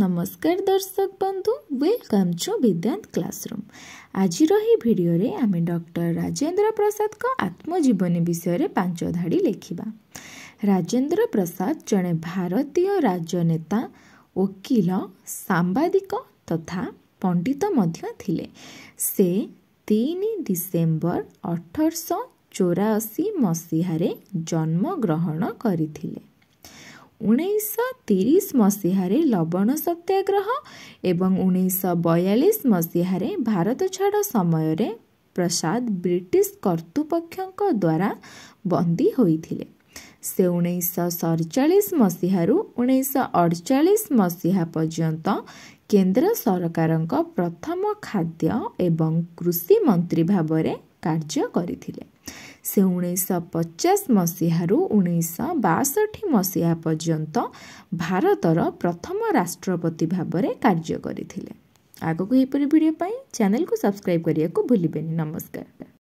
ନମସ୍କାର ଦର୍ଶକ ବନ୍ଧୁ, welcome to Vidyant classroom. ଆଜିର ଏହି ଭିଡ଼ିଓରେ ଆମେ ଡକ୍ଟର ରାଜେନ୍ଦ୍ର ପ୍ରସାଦଙ୍କ ଆତ୍ମଜୀବନୀ ବିଷୟରେ 5 ଧାଡ଼ି ଲେଖିବା। ରାଜେନ୍ଦ୍ର ପ୍ରସାଦ ଜଣେ ଭାରତୀୟ ରାଜନେତା, ଓକିଲ, ସାମ୍ବାଦିକ ତଥା ପଣ୍ଡିତ ମଧ୍ୟ ଥିଲେ। ସେ 3 ଡିସେମ୍ବର 1884 ମସିହାରେ ଜନ୍ମଗ୍ରହଣ କରିଥିଲେ। 1930 ମସିହାରେ ଲବଣ ସତ୍ୟାଗ୍ରହ ଏବଂ 1942 ମସିହାରେ ଭାରତ ଛାଡ଼ ସମୟରେ ପ୍ରସାଦ ବ୍ରିଟିଶ କର୍ତ୍ତୃପକ୍ଷଙ୍କ ଦ୍ୱାରା ବନ୍ଦୀ ହୋଇଥିଲେ। ସେ 1947 ମସିହାରୁ 1948 ମସିହା ପର୍ଯ୍ୟନ୍ତ କେନ୍ଦ୍ର ସରକାରଙ୍କ ପ୍ରଥମ ଖାଦ୍ୟ ଏବଂ କୃଷି ମନ୍ତ୍ରୀ ଭାବରେ କାର୍ଯ୍ୟ କରିଥିଲେ। ସେ 1950 ମସିହାରୁ 1962 ମସିହା ପର୍ଯ୍ୟନ୍ତ ଭାରତର ପ୍ରଥମ ରାଷ୍ଟ୍ରପତି ଭାବରେ କାର୍ଯ୍ୟ କରିଥିଲେ। ଆଗକୁ ଏହିପରି ଭିଡ଼ିଓ ପାଇଁ ଚ୍ୟାନେଲକୁ ସବସ୍କ୍ରାଇବ୍ କରିବାକୁ ଭୁଲିବେନି। ନମସ୍କାର।